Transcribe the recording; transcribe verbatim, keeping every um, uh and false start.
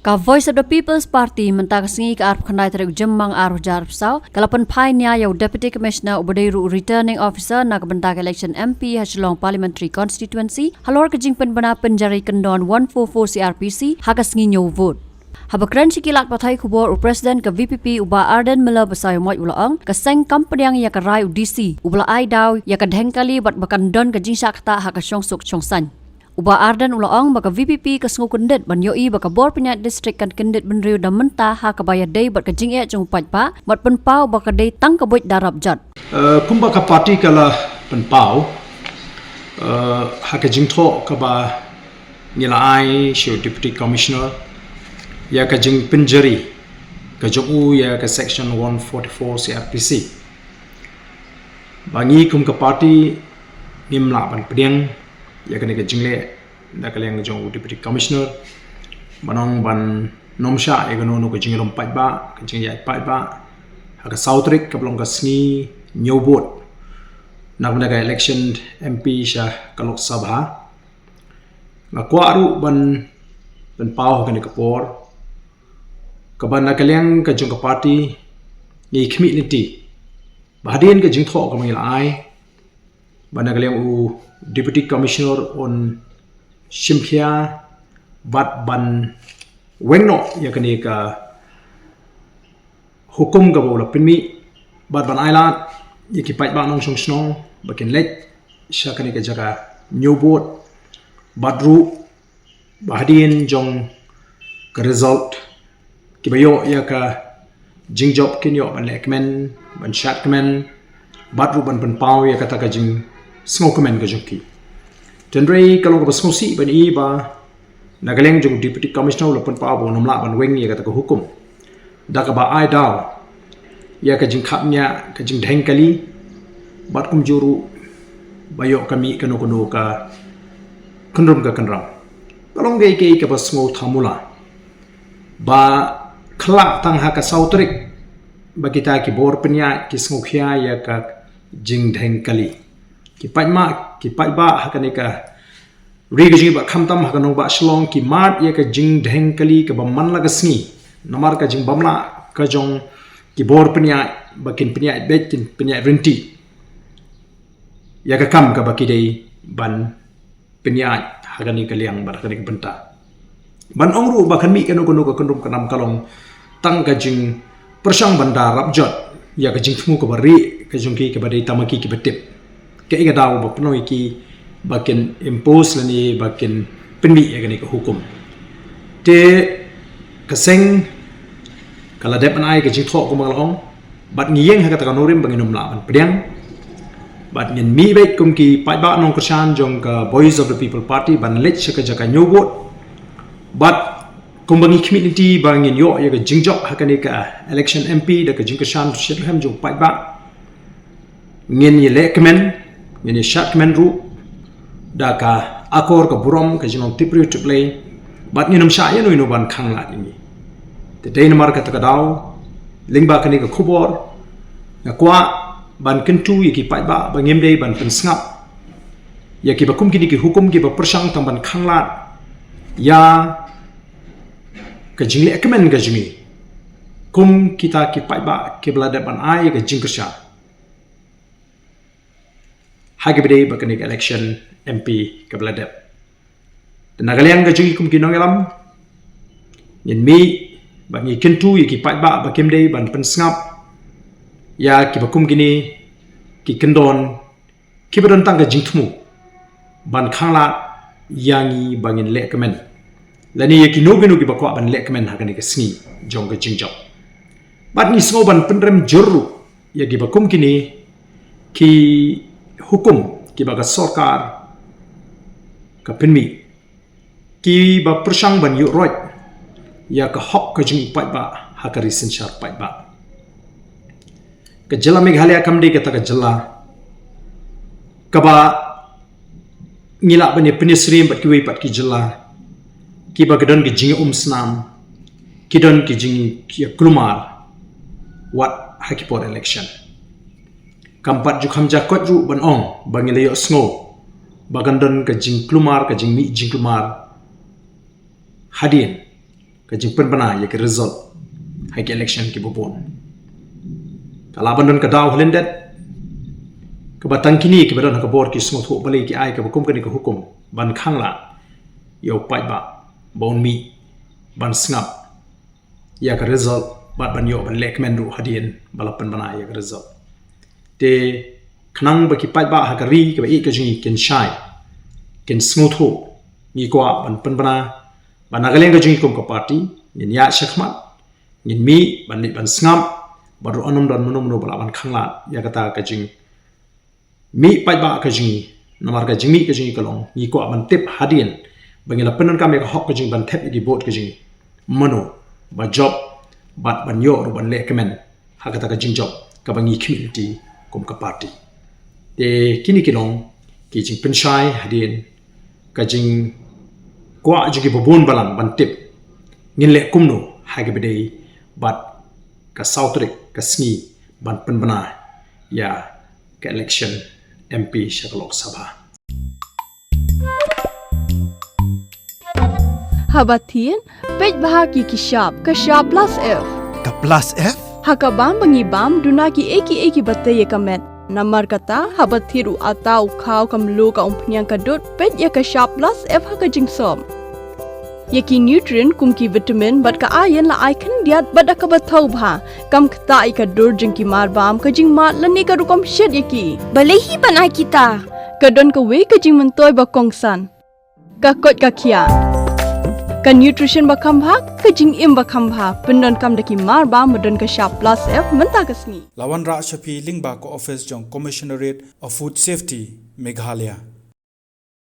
Ka Voice of the People's Party mynta ka sngi ka arphew khyndai tarik u Jymmang arhajar arphew saw ka la pynphai nia ïa u Deputy Commissioner uba dei ruh u Returning Officer na ka bynta ka election M P ha Shillong Parliamentary Constituency halor ka jingpynbna pynjari kyndon one four four C R P C ha ka sngi ñiew vote. Haba kren sha ki lad pathai khubor u President ka V P P u Bah Ardent Miller Basaiawmoit u la ong ka seng kam pdiang ïa ka rai u D C uba la ai daw ïa ka dheng kali bad ba kan don ka jingshah ktah ha ka shongsuk shongsaiñ. U Bah Ardent u la ong ba ka V P P ka sngewkyndit ban ïohi ba ka bor pynïaid district kan kyndit bynriew da mynta ha kaba ïadei bad ka jingeh jong u paidbah bad pynpaw ba ka dei tang ka buit da rap jot. Eh, kumba ka party ka la pynpaw, eh, ha ka jingthoh kaba ngi la ai sha u Deputy Commissioner ïa ka jingpynjari ka jong u ïa ka Section one forty-four C R P C. Ba ngi kum ka party ngim lah ban pdiang ïa kane ka jingleh da ka liang jong u Deputy Commissioner ban ong ban nym shah ïa kano kano ka jinglum paidbah, ka jingïaid paidbah ha ka saw tarik kaba long ka sngi ñiew vote na ka bynta ka election M P sha ka Lok Sabha. Nga kwah ruh ban pynpaw ha kane ka por kaba na ka liang ka jong ka party ngi khmih lynti ba hadien ka jingthoh kaba ngi la ai ba na ka liang u Deputy Commissioner un shim khia bad ban weng noh ïa kane ka hukum kaba u la pynmih bad ban ai lad ïa ki paidbah nongshong shnong ba kin leit sha kane ka jaka ñiew vote bad ruh ba hadien jong ka result kiba ïoh ïa ka jingjop kin ïoh ban leh kmen, ban shad kmen bad ruh ban pynpaw ïa kata ka jingsngewkmen ka jong ki. Hynrei ka long kaba sngewsih ban i ba na ka liang jong u Deputy Commissioner u la pynpaw ba u nym lah ban weng ïa kata ka hukum da kaba ai daw ïa ka jingkhapngiah, ka jingdheng kali bad kumjuh ruh ba ïoh ka mih kano kano ka kynrum ka kynram. Ka long kaei kaei kaba sngewthamula ba khlak tang ha ka saw tarik ba kita ki bor pynïaid ki sngewkhia ïa ka jingdheng kali. Ki paidbah, ki paidbah ha kane ka ri ka jong ngi bad khamtam ha ka nongbah Shillong ki mad ïa ka jingdheng kali kaba man la ka sngi namar ka jingbymlah ka jong ki bor pynïaid ba kin pynïaid beit, kin pynïaid ryntih ïa ka kam kaba ki dei ban pynïaid ha kane ka liang bad ha kane ka bynta. Ban ong ruh ba kan mih kano kano ka kynrum ka nam ka long tang ka jingpyrshang ban da rap jot ïa ka jingthmu kaba rieh ka jong ki kaba dei tang ma ki kiba tip kaei ka daw ba pynlong ïa ki ba kin impose lane ba kin pynmih ïa kane ka hukum. Te ka seng ka la dep ban ai ka jingthoh kumba ka la ong bad ngi ïeng ha kata ka nongrim ba ngin ym lah ban pdiang bad ngin mih beit kum ki paidbah nongkyrshan jong ka Voice of the People Party ban leit sha ka jaka ñiew vote bad kumba ngi khmih lynti ba ngin ïoh ïa ka jingjop ha kane ka election M P da ka jingkyrshan shitrhem jong u paidbah. Ngin ïa leh kmen, ngin ïa shad kmen ruh da ka akor ka burom ka jinglong tip briew tip Blei bad ngin ym shah ïa uno uno ban khanglad ïa ngi. Te dei namar kata ka daw lyngba kane ka khubor nga kwah ban kyntu ïa ki paidbah ba ngim dei ban pynsngap ïa kiba kum kine ki hukum kiba pyrshang tang ban khanglad ïa ka jingleh kmen ka jong ngi kum kita ki paidbah kiba la dep ban ai ka jingkyrshan ha kaba dei ba kane ka election M P kaba la dep. Te na ka liang ka jong ngi kum ki nongïalam ngin mih ba ngi kyntu ïa ki paidbah ba kim dei ban pynsngap ïa kiba kum kine ki kyndon kiba don tang ka jingthmu ban khanglad ïa ngi ba ngin leh kmen lane ïa kino kino kiba kwah ban leh kmen ha kane ka sngi jong ka jingjop. Bad ngi sngew ban pynrem jur ruh ïa kiba kum kine ki hukum kiba ka sorkar ka pynmih kiba pyrshang ban ïuh roit ïa ka hok ka jong u paidbah ha ka ri synshar paidbah. Ka jylla Meghalaya kam dei kata ka jylla kaba ngi lah ban ïa pynïasyriem bad kiwei pat ki jylla kiba ki don ki jingïaumsnam, ki don ki jingïakulmar wat ha ki por election. Kam pat ju kham ja koit ruh ban ong ba ngi la ïohsngew ba kan don ka jingkulmar, ka jingmih jingkulmar hadien ka jingpynbna ïa ka result ha ki election kiba bun. Ka lah ban don ka daw ha lyndet kaba tang kine kiba don ha ka bor ki sngewthuh balei ki ai kaba kum kane ka hukum ban khanglad ïa u paidbah ba un mih ban sngap ïa ka result bad ban ïoh ban lehkmen ruh hadien ba la pynbna ïa ka result. Te khnang ba ki paidbah ha ka ri kaba ïeit ka jong ngi kin shai, kin sngewthuh, ngi kwah ban pynbna ba na ka liang ka jong ngi kum ka party ngin ïaid shakhmat, ngin mih ban leit ban sngap bad ruh ym don mano mano ba lah ban khanglad ïa kata ka jingmih paidbah ka jong ngi. Namar ka jingmih ka jong ngi ka long ngi kwah ban tip hadien ba ngi la pyndonkam ïa ka hok ka jong ngi ban thep ïa ki vote ka jong ngi, mano ba jop bad ban ïoh ruh ban lehkmen ha kata ka jingjop kaba ngi khmih lynti kum ka party. Te kine ki long ki jingpynshai hadien ka jingkwah jong kiba bun balang ban tip ngin leh kumno ha kaba dei bad ka saw tarik ka sngi ban pynbna ïa ka election M P sha ka Lok Sabha. Haba thied, peit bha ki ki shap, ka shap plus F. Ka plus F? Ha ka bam ba ngi bam, duna ki ei ki ei kiba tei ïa ka met. Namar kata, haba thied u atta, u khaw, ka mluh, ka umphniang, ka dud, peit ïa ka shap plus F ha ka jingsop. Ïa ki nutrient kum ki vitamin bad ka iron la ai khyndiat bad da kaba thaw bha. Kam ktah ïa ka dur jong ki marbam, ka jingmad lane ka rukom shet ïa ki. Balei hi ban ai kita? Ka don kawei ka jingmyntoi ba kongsan. Ka koit ka khiah. Ka nutrition ba kham bha, ka jingim ba kham bha. Pyndonkam da ki marbam ba don ka shap plus F mynta ka sngi. La wanrah sha phi lyngba ka office jong Commissionerate of Food Safety, Meghalaya.